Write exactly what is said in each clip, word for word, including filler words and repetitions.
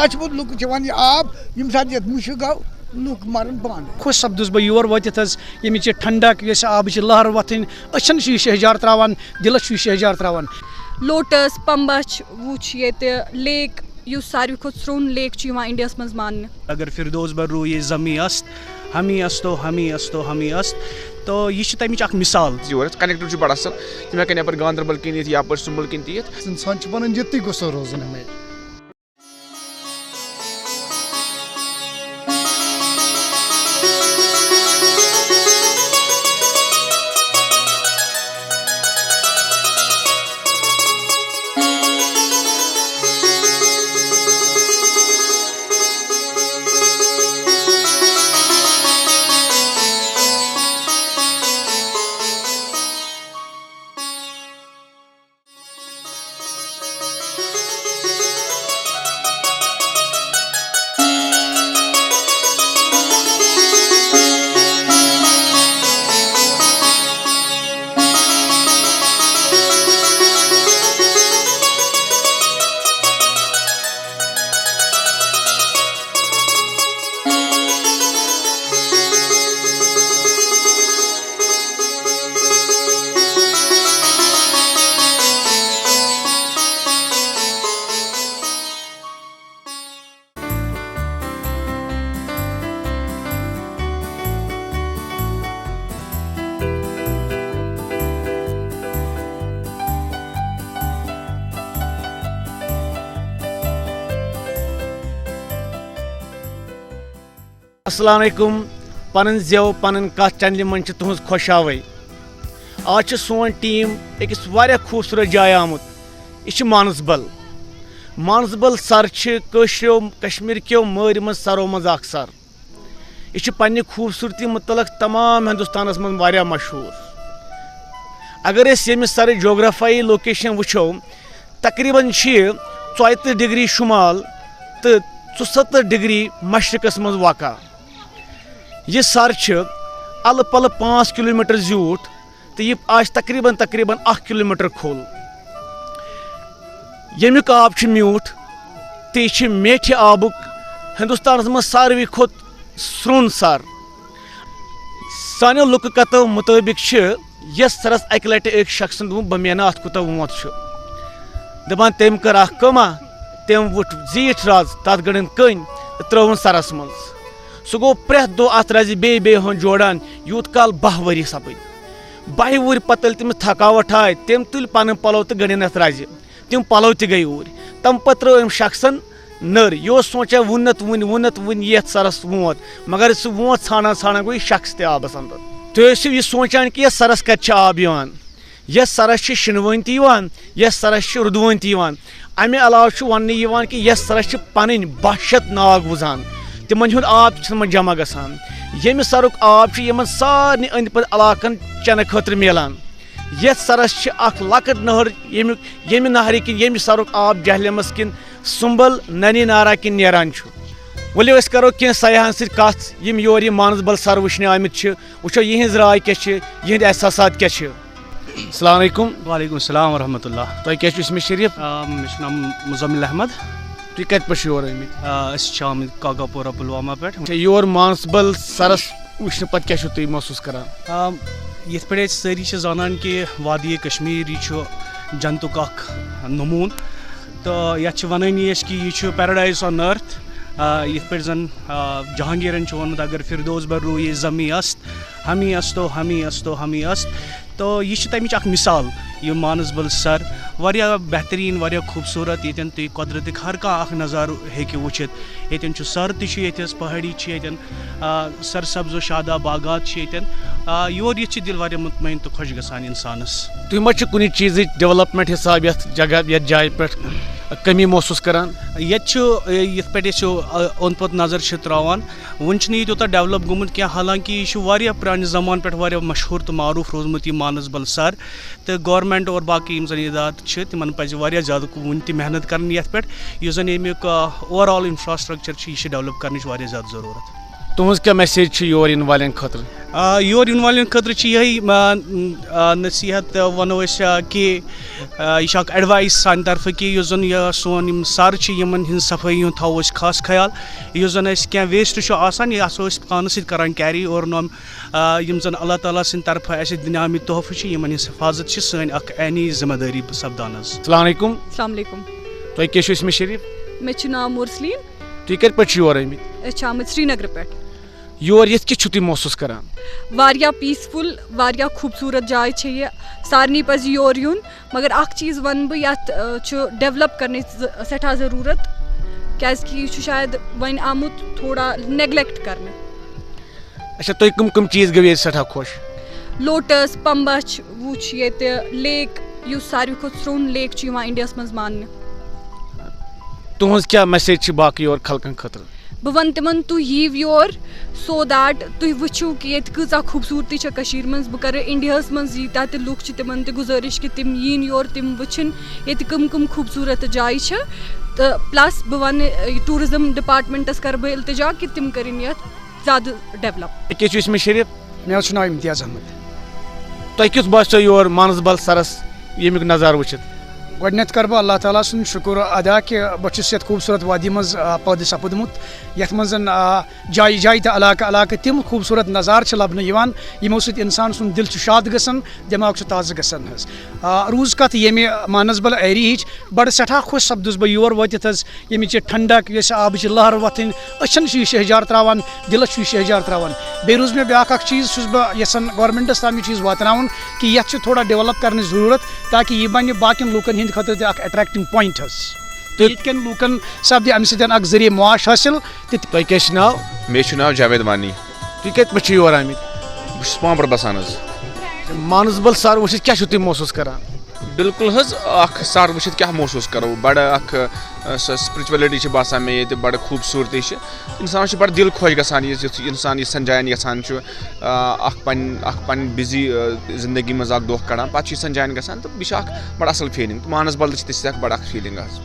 اَسہِ ووٚن لُکھ چٮ۪وان یہِ آب، ییٚمہِ ساتہٕ یَتھ مُشک گوٚو، لُکھ مَرَن پانہٕ۔ خۄش سَپدُس بہٕ یور وٲتِتھ حظ، ییٚمِچ یہِ ٹھنڈک، یۄس آبٕچ یہِ لہر وۄتھٕنۍ، أچھَن چھُ یہِ شہجار ترٛاوان، دِلَس چھُ یہِ شہجار ترٛاوان۔ لوٹس، پمبچھ وُچھ ییٚتہِ، لیک، یُس ساروی کھۄتہٕ سرٛوٚن لیک چھُ یِوان انڈیاہَس منٛز ماننہٕ۔ اگر فردوس بر روح یہ زمیں است، ہمی است و ہمی است و ہمی است۔ تو یہِ چھِ تَمِچ اَکھ مِثال۔ یور کنیکٹڈ چھُ بڑٕ اصل، تِم ہٮ۪کن یپٲرۍ گاندربل کِنۍ یِتھ، یپٲرۍ سُمبل کِنۍ تہِ یِتھ۔ انسان چھُ ونان، ییٚتہِ گوٚژھ روزُن ہمیشہِ۔ السلام علیکم۔ پنٕنۍ زٮ۪و، پنٕنۍ کتھ چینلہِ منٛز چھِ تُہنٛز خۄش آوٕے۔ آز چھِ سون ٹیٖم أکِس واریاہ خوٗبصوٗرت جایہِ آمُت۔ یہِ چھِ مانسبل۔ مانسبل سر چھِ کٲشرٮ۪و، کشمیر کٮ۪و مٲرۍ منٛز سرو منٛز اکھ سر۔ یہِ چھِ پننہِ خوٗبصوٗرتی مُتعلق تمام ہندوستانس منٛز واریاہ مشہوٗر۔ اگر أسۍ ییٚمہِ سرٕچ جغرافیائی لوکیشن وٕچھو، تقریباً چھِ یہِ ژۄیہِ تٕرٛہ ڈگری شمال تہٕ ژُسَتتھ ڈگری مشرقس منٛز واقع۔ یہِ سر چھِ الہٕ پلہٕ پانٛژھ کلوٗمیٹر زیوٗٹھ تہٕ یہِ آسہِ تقریباً، تقریباً اکھ کلوٗمیٹر کھوٚل۔ ییٚمیُک آب چھُ میوٗٹھ تہٕ یہِ چھِ میٹھِ آبُک ہندوستانس منٛز ساروی کھۄتہٕ سرٛوٚن سر۔ سانیو لُکہٕ کتو مُطٲبِق چھِ یَتھ سرس اَکہِ لٹہِ أکۍ شخصن دوٚپمُت، "بہٕ مینہٕ اَتھ کوٗتاہ وونٛتھ چھُ۔" دَپان تٔمۍ کٔر اکھ کٲمہ، تٔمۍ وُٹھ زیٖٹھ رز، تَتھ گٔنٛڈٕن کٔنۍ تہٕ ترٛٲوٕن سرس منٛز۔ سُہ گوٚو پرٛٮ۪تھ دۄہ اَتھ رزِ بیٚیہِ بیٚیہِ ہن جوڑان، یوٗت کال باہ ؤری سپٕدۍ۔ باہہِ وُہٕرۍ پتہٕ ییٚلہِ تٔمِس تھکاوٹھ آے، تٔمۍ تُلۍ پنٕنۍ پلو تہٕ گٔنٛڈِن اَتھ رزِ۔ تِم پلو تہِ گٔیہِ اوٗرۍ۔ تَمہِ پتہٕ ترٛٲو أمۍ شخصن نٔر۔ یہِ اوس سونٛچان وُنتھ وُنہِ، وُنتھ وُنہِ یَتھ سرس ووت، مگر سُہ ووت ژھانٛڈان ژھانٛڈان گوٚو یہِ شخص تہِ آبس اندر۔ تُہۍ ٲسِو یہِ سونٛچان کہِ یَتھ سرس کتہِ چھِ آب یِوان؟ یَتھ سرس چھِ شِنہٕ وٲنۍ تہِ یِوان، یَتھ سرس چھِ رُدٕ وٲنۍ تہِ یِوان۔ امہِ علاوٕ چھُ وننہٕ یِوان کہِ یَتھ سرس چھِ پنٕنۍ باہ شیٚتھ ناگ وُزان، تِمن ہُنٛد آب چھُ تِمن جمع گژھان۔ ییٚمہِ سرُک آب چھُ یِمن سارنٕے أنٛدۍ پٔتۍ علاقن چٮ۪نہٕ خٲطرٕ میلان۔ یَتھ سرس چھِ اکھ لۄکٕٹ نہر، ییٚمیُک، ییٚمہِ نہرِ کِنۍ، ییٚمہِ سرُک آب جہلمس کِنۍ سُمبل ننی نارا کِنۍ نیران چھُ۔ ؤلِو أسۍ کرو کینٛہہ سیاحن سۭتۍ کتھ، یِم یور یہِ مانسبل سر وٕچھنہِ آمٕتۍ چھِ، وٕچھو یِہنٛز راے کیٛاہ چھِ، یِہنٛدۍ احساسات کیٛاہ چھِ۔ السلام علیکم۔ وعلیکم السلام ورحمۃ اللہ۔ تۄہہِ کیٛاہ چھُ اسمِ شریف؟ آ، مےٚ چھُ ناو مزمل احمد۔ تُہۍ کتہِ پٮ۪ٹھ چھِو یور آمٕتۍ؟ آ، أسۍ چھِ آمٕتۍ کاکاپورہ پلوامہ پٮ۪ٹھ۔ اچھا، یور مانسبل سرس وٕچھنہٕ پتہٕ کیٛاہ چھِو تُہۍ محسوٗس کران؟ آ، یِتھ پٲٹھۍ أسۍ سٲری چھِ زانان کہِ وادی کشمیر یہِ چھُ جنتُک اکھ نموٗن، تہٕ یتھ چھِ ونٲنی أسۍ کہِ یہِ چھُ paradise on earth۔ آ، یِتھ پٲٹھۍ زن، آ، جہانگیرن چھُ ووٚنمُت، اگر فردوس بر روی زمین است، ہمی استو، ہمی استو، ہمی است۔ تو یہِ چھِ تَمِچ اَکھ مِثال، یہِ مانسبل سَر۔ واریاہ بہتریٖن، واریاہ خوٗبصوٗرت، ییٚتٮ۪ن تُہۍ قۄدرَتٕکۍ ہر کانٛہہ اَکھ نظارٕ ہیٚکِو وٕچھِتھ۔ ییٚتٮ۪ن چھُ سَر تہِ چھُ ییٚتٮ۪س، پہٲڑی چھِ ییٚتٮ۪ن، آ، سرسبز و شاداب باغات چھِ ییٚتٮ۪ن۔ آ، یور یِتھ چھِ دِل واریاہ مطمئن تہٕ خۄش گژھان اِنسانَس۔ تُہۍ ما چھِ کُنہِ چیٖزٕچ development حساب یَتھ جگہ، یَتھ جایہِ پٮ۪ٹھ کمی محسوٗس کران؟ ییٚتہِ چھُ، یِتھ پٲٹھۍ أسۍ چھِ، آ، اوٚنٛد پوٚت نظر چھِ ترٛاوان، وُنہِ چھُنہٕ یہِ تیوٗتاہ develop گوٚمُت کینٛہہ، حالانکہِ یہِ چھُ واریاہ پرٛانہِ زمانہٕ پٮ۪ٹھ واریاہ مشہوٗر تہٕ معروٗف روٗزمُت یہِ مانسبل سر۔ تہٕ government اور باقٕے یِم زَن اِدارٕ چھِ، تِمَن پَزِ واریاہ زیادٕ وُنہِ تہِ محنت کَرٕنۍ یَتھ پٮ۪ٹھ، یُس زَن ییٚمیُک، آ، overall infrastructure چھُ، یہِ چھِ develop کَرنٕچ واریاہ زیادٕ ضروٗرت۔ تُہٕنٛز کیٛاہ message چھِ یور یِنہٕ والٮ۪ن خٲطرٕ؟ آ، یور یِنہٕ والٮ۪ن خٲطرٕ چھِ یِہوٚے، آ، آ، نصیحت، آ، وَنو أسۍ، آ، کہِ، آ، یہِ چھِ اَکھ advice سانہِ طرفہٕ کہِ یُس زَن یہِ سون یِم سَر چھِ، یِمَن ہِنٛز صفٲیی ہُنٛد تھاوو أسۍ خاص خیال۔ یُس زَن اَسہِ کینٛہہ waste چھُ آسان، یہِ آسو أسۍ پانَس سۭتۍ کَران carry اور نوٚم، آ، یِم زَن اللہ تعالیٰ سٕنٛدِ طرفہٕ اَسہِ دِنہٕ آمٕتۍ تحفہٕ چھِ، یِمَن ہِنٛز حفاظت چھِ سٲنۍ اَکھ عینی ذمہٕ دٲری سَپدان حظ۔ السلام علیکم۔ السلام علیکم۔ تۄہہِ کیٛاہ چھُو؟ اسمِ شریٖف۔ مےٚ چھُ ناو مورسلیٖن۔ تُہۍ کَتہِ پٮ۪ٹھ چھِو یور آمٕتۍ؟ أسۍ چھِ آمٕتۍ سرینگرٕ پٮ۪ٹھ۔ یور یِتھ کِتھ چھِو تُہۍ محسوٗس کران؟ واریاہ peaceful، واریاہ خوٗبصوٗرت جاے چھےٚ یہِ۔ سارنٕے پَزِ یور یُن۔ مگر اَکھ چیٖز وَنہٕ بہٕ، یَتھ، آ، چھُ develop کَرنٕچ ز- سٮ۪ٹھاہ ضروٗرت، کیٛازِکہِ یہِ چھُ شاید وۄنۍ آمُت تھوڑا neglect کَرنہٕ۔ اچھا، تُہۍ کٕم کٕم چیٖز گٔیو ییٚتہِ سٮ۪ٹھاہ خۄش؟ لوٹس، پمبچھ وُچھ ییٚتہِ، lake، یُس ساروی کھۄتہٕ سرٛوٚن lake چھُ یِوان India ہَس منٛز ماننہٕ۔ تُہٕنٛز کیٛاہ message چھِ باقٕے یور خلقن خٲطرٕ؟ بہٕ وَنہٕ تِمَن، تُہۍ یِیِو یور، so that تُہۍ وٕچھِو کہِ ییٚتہِ کۭژاہ خوٗبصوٗرتی چھےٚ کٔشیٖرِ منٛز۔ بہٕ کَرٕ India ہَس منٛز ییٖتیٛاہ تہِ لُکھ چھِ، تِمَن تہِ گُزٲرِش کہِ تِم یِن یور، تِم وٕچھِن ییٚتہِ کٕم کٕم خوٗبصوٗرت جایہِ چھِ۔ تہٕ plus بہٕ وَنہٕ، یہِ tourism department کَرٕ بہٕ اِلتِجا کہِ تِم کٔرِنۍ یَتھ زیادٕ develop۔ کیٛاہ چھُ اسمِ شریٖف؟ مےٚ حظ چھُ ناو امتیاز احمد۔ تۄہہِ کیُتھ باسیو یور مانسبل سرس ییٚمیُک نظارٕ وٕچھِتھ؟ گۄڈٕنیتھ کرٕ بہٕ اللہ تعالیٰ سُنٛد شُکُر ادا کہِ بہٕ چھُس یتھ خوٗبصوٗرت وادی منٛز، آ، پٲدٕ سپُدمُت، یتھ منٛز، آ، جایہِ جایہِ تہٕ علاقہٕ علاقہٕ تِم خوٗبصوٗرت نظارٕ چھِ لبنہٕ یِوان، یِمو سۭتۍ انسان سُنٛد دِل چھُ شاد گژھان، دٮ۪ماغ چھُ تازٕ گژھان حظ۔ آ، روٗز کتھ ییٚمہِ مانسبل area ہٕچ، بڑٕ سٮ۪ٹھاہ خۄش سپدُس بہٕ یور وٲتِتھ حظ۔ ییٚمِچ یہِ ٹھنڈک، یۄس آبٕچ یہِ لہر وۄتھٕنۍ، أچھن چھُ یہِ شہجار تراوان، دِلس چھُ یہِ شہجار تراوان۔ بیٚیہِ روٗز مےٚ بیٛاکھ اکھ چیٖز، چھُس بہٕ یژھان government تام یہِ چیٖز واتناوُن کہِ یتھ چھُ تھوڑا develop کرنٕچ ضروٗرت، تاکہِ یہِ بنہِ باقین لوٗکن ہٕنٛدِ خٲطرٕ تہِ اکھ attracting point حظ۔ تہٕ ییٚتہِ کٮ۪ن لوٗکن سپدِ امہِ سۭتۍ اکھ ذٔریعہٕ معاش حٲصِل۔ تہٕ تۄہہِ کیٛاہ چھُ ناو؟ مےٚ چھُ ناو جاوید وانی۔ تُہۍ کتہِ پٮ۪ٹھ چھِو یور آمٕتۍ؟ بہٕ چھُس پامپر بسان حظ۔ مانسبل سر وٕچھِتھ کیٛاہ چھِو تُہۍ محسوٗس کران؟ بالکل حظ، اکھ سر وٕچھِتھ کیٛاہ محسوٗس کرو، بڑٕ اکھ، ٲ، سۄ spirituality چھِ باسان مےٚ ییٚتہِ، بڑٕ خوٗبصوٗرتی چھِ۔ انسانس چھُ بڑٕ دِل خۄش گژھان، یُس یُتھ انسان یِژھن جاین یژھان چھُ، آ، اکھ پنٕنۍ، اکھ پنٕنۍ busy، آ، زندگی منٛز اکھ دۄہ کڑان، پتہٕ چھُ یِژھن جاین گژھان، تہٕ یہِ چھُ اکھ بڑٕ اصل feeling۔ تہٕ مانسبل تہِ چھِ تِژھ اکھ بڑٕ اکھ feeling حظ۔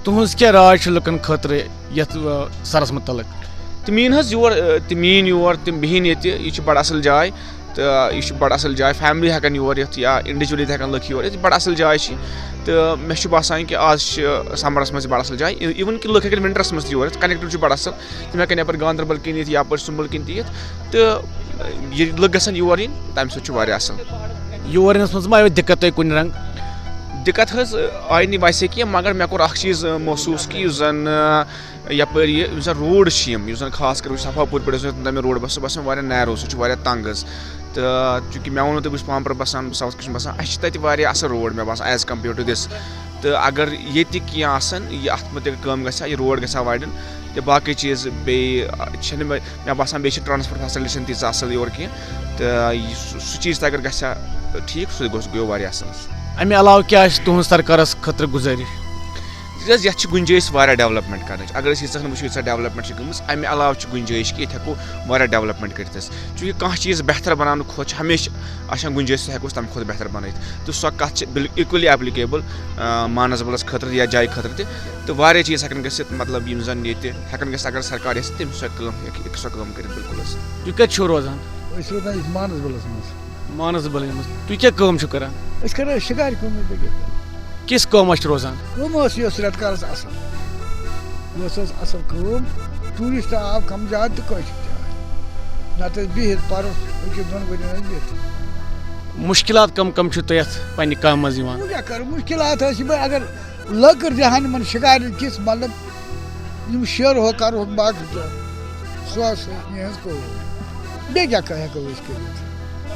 تُہٕنٛز کیٛاہ راے چھِ لُکن خٲطرٕ یتھ، آ، سرس مُتعلق؟ تِم یِن حظ یور، آ، تِم یِن یور، تِم بِہِن ییٚتہِ، یہِ چھِ بڑٕ اصل جاے۔ تہٕ یہِ چھِ بڑٕ اصل جاے، family ہٮ۪کن یور یِتھ یا individually تہِ ہٮ۪کن لُکھ یور یِتھ، یہِ چھِ بڑٕ اصل جاے چھِ۔ تہٕ مےٚ چھُ باسان کہِ آز چھِ summerس منٛز یہِ بڑٕ اصل جاے، even کہِ لُکھ ہٮ۪کن winterس منٛز تہِ یور یِتھ، connected چھُ بڑٕ اصل۔ تِم ہٮ۪کن یپٲرۍ گاندربل کِنۍ یِتھ، یپٲرۍ سُمبل کِنۍ تہِ یِتھ۔ تہٕ یہِ لُکھ گژھن یور یِنۍ، تمہِ سۭتۍ چھُ واریاہ اصل۔ یور یِنس منٛز ما آیو دِقت تۄہہِ کُنہِ رنٛگ؟ دِقت حظ آیہِ نہٕ ویسے کینٛہہ، مگر مےٚ کوٚر اکھ چیٖز محسوٗس کہِ یُس زن، یپٲرۍ یہِ، یُس زن road چھِ یِم، یُس زن خاص کر وٕچھ صفا پوٗر پٮ۪ٹھ اوس تَمہِ road بس، سُہ باسان واریاہ narrow، سُہ چھُ واریاہ تنگ حظ۔ تہٕ چوٗنٛکہِ مےٚ ووٚنوُ تۄہہِ، بہٕ چھُس پامپر بسان، بہٕ south کشمیر بسان، اَسہِ چھِ تَتہِ واریاہ اَصٕل road مےٚ باسان as compare to this۔ تہٕ اگر ییٚتہِ کینٛہہ آسن، یہِ اَتھ مُتعلِق کٲم گژھِ ہا، یہِ road گژھِ ہا widened، تہٕ باقٕے چیٖز بیٚیہِ چھِنہٕ مےٚ، مےٚ باسان بیٚیہِ چھِ transport facility چھَنہٕ تیٖژاہ اَصٕل یورٕ کینٛہہ۔ تہٕ یہِ سُہ، سُہ چیٖز تہِ اگر گژھِ ہا ٹھیٖک، سُہ تہِ گوٚژھ، گوٚو واریاہ اَصٕل۔ امہِ علاوٕ کیٛاہ آسہِ تُہنٛز سرکارس خٲطرٕ گُزٲرِش؟ تِکیٛازِ یَتھ چھِ گُنجٲیِش واریاہ development کَرنٕچ۔ اگر أسۍ ییٖژاہ ہن وٕچھو، ییٖژاہ development چھِ گٔمٕژ، اَمہِ علاوٕ چھِ گُنجٲیِش کہِ ییٚتہِ ہٮ۪کو واریاہ development کٔرِتھ أسۍ۔ چوٗنٛکہِ کانٛہہ چیٖز بہتر بَناونہٕ کھۄتہٕ چھِ ہمیشہِ آسان گُنجٲیِش، سُہ ہٮ۪کو أسۍ تَمہِ کھۄتہٕ بہتر بَنٲیِتھ۔ تہٕ سۄ کَتھ چھِ بِل-، equally applicable، آ، مانَسبَلَس خٲطرٕ تہِ یا جایہِ خٲطرٕ تہِ۔ تہٕ واریاہ چیٖز ہٮ۪کَن گٔژھِتھ، مطلب، یِم زَن ییٚتہِ ہٮ۪کَن گٔژھِتھ، اگر سرکار یَژھِ، تٔمِس سۄ کٲم ہیٚکہِ، ہیٚکہِ سۄ کٲم کٔرِتھ بِلکُل حظ۔ تُہۍ کَتہِ چھِو روزان؟ أسۍ چھِ روزان ییٚتہِ مانَسبَلَس منٛز۔ مانَسبَلٕے منٛز۔ تُہۍ کیٛاہ کٲم چھِو کَران؟ أسۍ کَران شِکارِ کٲم، أسۍ بیٚیہِ کیٛاہ کَرو؟ کِس کٲمَس چھِ روزان؟ کٲم ٲس یہِ ٲس رٮ۪تہٕ کالَس اَصٕل۔ یہِ ٲس حظ اَصٕل کٲم۔ ٹوٗرِسٹ آو کَم زیادٕ تہٕ کٲشِر تہِ آے۔ نَتہٕ ٲسۍ بِہِتھ پَرُس أکِس دۄن ؤرِین ٲسۍ بِہِتھ۔ مُشکِلات کَم کَم چھِو تۄہہِ اَتھ پنٛنہِ کامہِ منٛز یِوان؟ وۄنۍ کیٛاہ کَرو؟ مُشکِلات ٲسۍ یِمَے، اگر لٔکٕر دِہَن یِمَن شِکارٮ۪ن کِژھ، مطلب، یِم شیرہوکھ، کَرہوکھ باقٕے کینٛہہ۔ سُہ ٲس یِہٕنٛز کٲم۔ بیٚیہِ کیٛاہ کَرٕ، ہٮ۪کو أسۍ کٔرِتھ؟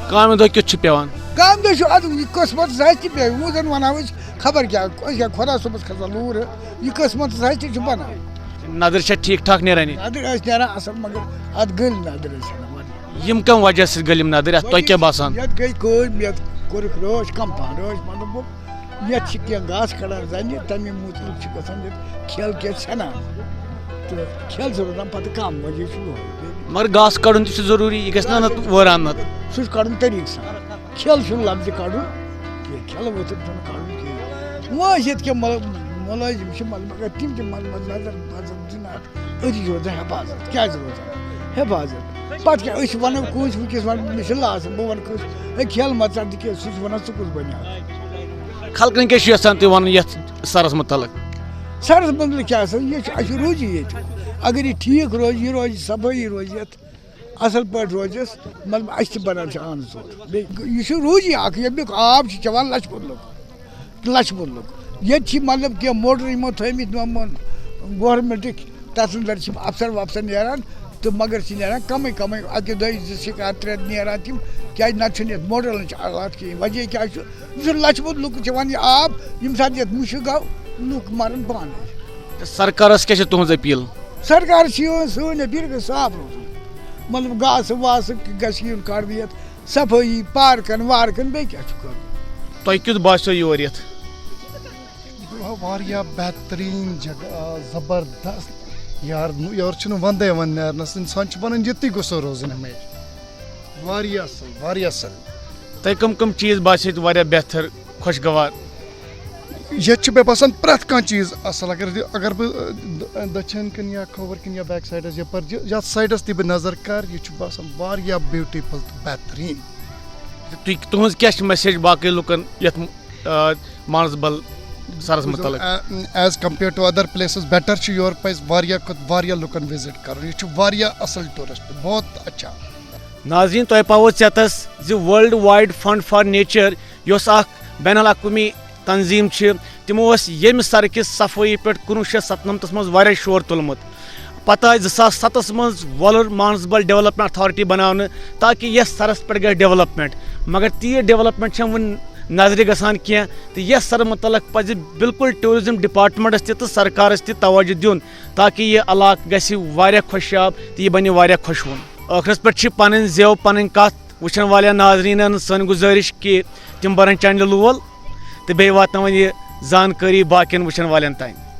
کامہِ دۄہ کیُتھ چھُ پٮ۪وان؟ کامہِ دۄہ چھُ اَدٕ یہِ قٕسمَتَس آسہِ تہِ پیٚیہِ۔ وۄنۍ زَن وَنہو أسۍ خبر کیٛاہ، أسۍ کیٛاہ خۄدا صٲبَس کھسان لوٗر، یہِ قٕسمَتَس آسہِ تہِ چھُ بَنان۔ نَدٕرۍ چھا ٹھیٖک ٹھاک نیران یہِ؟ نَدٕرۍ ٲسۍ نیران اَصٕل، مگر اَتھ گٔلۍ نَدٕرۍ ٲسۍ یِوان واریاہ۔ یِم کَمہِ وجہ سۭتۍ گٔلۍ یِم نَدٕرۍ؟ اَتھ تۄہہِ کیٛاہ باسان؟ یَتھ گٔے کٲم، یَتھ کوٚرُکھ رٲچھ، کَم پَہَن رٲچھ، مطلب، گوٚو، یَتھ چھِ کینٛہہ گاسہٕ کَڑان زَنہِ، تَمی موٗجوٗب چھِ گژھان یَتھ کھیل کیٛاہ ژھٮ۪نان۔ تہٕ کھیل چھِ روزان پَتہٕ کَم، وجہ چھُ یِہوٚے۔ بیٚیہِ مگر گاسہٕ کَڑُن تہِ چھُ ضروٗری، یہِ گژھِ نہ نَتہٕ وٲران نَتہٕ۔ سُہ چھُ کَڑُن طریٖقہٕ سان۔ کھیل چھُنہٕ لفظِ کَڑُن کینٛہہ، کھیلہٕ ؤتھٕر چھُنہٕ کَڑُن کینٛہہ۔ وۄنۍ ٲسۍ ییٚتہِ کینٛہہ مُلٲ-، مُلٲزِم چھِ، مطلب، مگر تِم تہِ، مطلب، نظر وظر دِنہٕ اَتھ، أتی چھِ روزان حفاظت۔ کیٛازِ روزان؟ حفاظت۔ پتہٕ کیٛاہ، أسۍ وَنو کٲنٛسہِ وٕنکیٚس وَنہٕ، مےٚ چھِ لاسہٕ، بہٕ وَنہٕ کٲنٛسہِ، ہے کھیل مَژَر تہِ کینٛہہ، سُہ چھُ وَنان، ژٕ کُس بَنیٛاکھ؟ خلقن کیٛاہ چھُ یژھان تُہۍ وَنُن یَتھ سَرَس مُتعلق؟ سَرَس مُتعلق کیٛاہ سا، یہِ چھُ، اَسہِ چھُ روزی ییٚتہِ۔ اگر یہِ ٹھیٖک روزِ، یہِ روزِ صفٲیی روزِ یَتھ، اَصٕل پٲٹھۍ روزٮ۪س، مطلب، اَسہِ تہِ بَنان چھِ آنہٕ ژور۔ بیٚیہِ یہِ چھُ روزی اَکھ، ییٚمیُک آب چھِ چٮ۪وان لَچھِ بوٚد لُکھ۔ لَچھِ بوٚد لُکھ۔ ییٚتہِ چھِ، مطلب، کینٛہہ موٹر یِمو تھٲومٕتۍ یِمَن گورمٮ۪نٛٹٕکۍ، تَتھ اَندَر چھِ اَفسَر وَفسَر نیران، تہٕ مگر چھِ نیران کَمٕے کَمٕے، اَکہِ دۄیہِ زٕ شِکار، ترٛےٚ نیران تِم، کیٛازِ نَتہٕ چھُنہٕ یَتھ موٹرَن چھِ آلات کِہیٖنۍ۔ وجہ کیٛاہ چھُ؟ یہِ چھُ لَچھِ بوٚد لُکھ چٮ۪وان یہِ آب، ییٚمہِ ساتہٕ یَتھ مُشُک گوٚو، لُکھ مَرَن پانَے۔ تہٕ سرکارس کیٛاہ چھِ تُہٕنٛز اپیل؟ سرکار چھِ یِوان، سٲنۍ اپیل گٔژھ صاف روزُن، مطلب، گاسہٕ واسہٕ گژھِ یُن کَڑنہٕ یَتھ، صفٲیی، پارکَن وارکَن، بیٚیہِ کیٛاہ چھُ کَرُن؟ تۄہہِ کیُتھ باسیو یور یِتھ؟ واریاہ بہتریٖن جگہ، زبردست۔ یار، یورٕ چھُنہٕ وَندَے یِوان نیرنَس، اِنسان چھُ وَنان ییٚتی گوٚژھ روزُن ہمیشہِ۔ واریاہ اَصٕل، واریاہ اَصٕل۔ تۄہہِ کٕم کٕم چیٖز باسیو ییٚتہِ واریاہ بہتر، خۄشگوار؟ ییٚتہِ چھُ مےٚ باسان پرٛٮ۪تھ کانٛہہ چیٖز اَصٕل۔ اگر، اگر بہٕ، اَ، دٔچھِنۍ کِنۍ یا کھووُر کِنۍ یا بیک سایڈَس یَپٲرۍ، یَتھ سایڈَس تہِ بہٕ نظر کَرٕ، یہِ چھُ باسان واریاہ بیوٹیفُل تہٕ بہتریٖن۔ تُہۍ، تُہٕنٛز کیٛاہ چھِ message باقٕے لُکَن یَتھ، آ، مانسبل سَرَس مُتعلق؟ As compared to other places, better چھُ، یور پَزِ واریاہ کھۄتہٕ واریاہ لُکَن وِزِٹ کَرُن۔ یہِ چھُ واریاہ اَصٕل ٹوٗرِسٹ، بہت اچھا۔ ناظرین، تۄہہِ پاوو ژٮ۪تس زِ World Wide Fund for Nature، یۄس اکھ بین الاقوٲمی تنظیٖم چھِ، تِمو اوس ییٚمہِ سرٕ کِس صفٲیی پٮ۪ٹھ کُنوُہ شیٚتھ ستنمتس منٛز واریاہ شور تُلمُت۔ پتہٕ آیہِ زٕ ساس ستس منٛز وۄلُر مانسبل ڈیولپمنٹ اتھارٹی بناونہٕ، تاکہ یتھ سرس پٮ۪ٹھ گژھِ ڈیولپمنٹ۔ مگر تیٖژ ڈیولپمنٹ چھنہٕ وُنہِ نظرِ گژھان کینٛہہ، تہٕ یتھ سرٕ متعلق پزِ بالکل ٹوٗرزم ڈپارٹمنٹس تہِ تہٕ سرکارس تہِ توجہ دیُن، تاکہ یہِ علاقہٕ گژھِ واریاہ خۄشیاب تہٕ یہِ بنہِ واریاہ خۄشوُن۔ ٲخرس پٮ۪ٹھ چھِ پنٕنۍ زٮ۪و، پنٕنۍ کتھ وٕچھن والٮ۪ن ناظریٖنن سٲنۍ گُزٲرِش کہِ تِم برن چینلہِ لول تہٕ بیٚیہِ واتناون یہِ زانکٲری باقین وٕچھن والٮ۪ن تام۔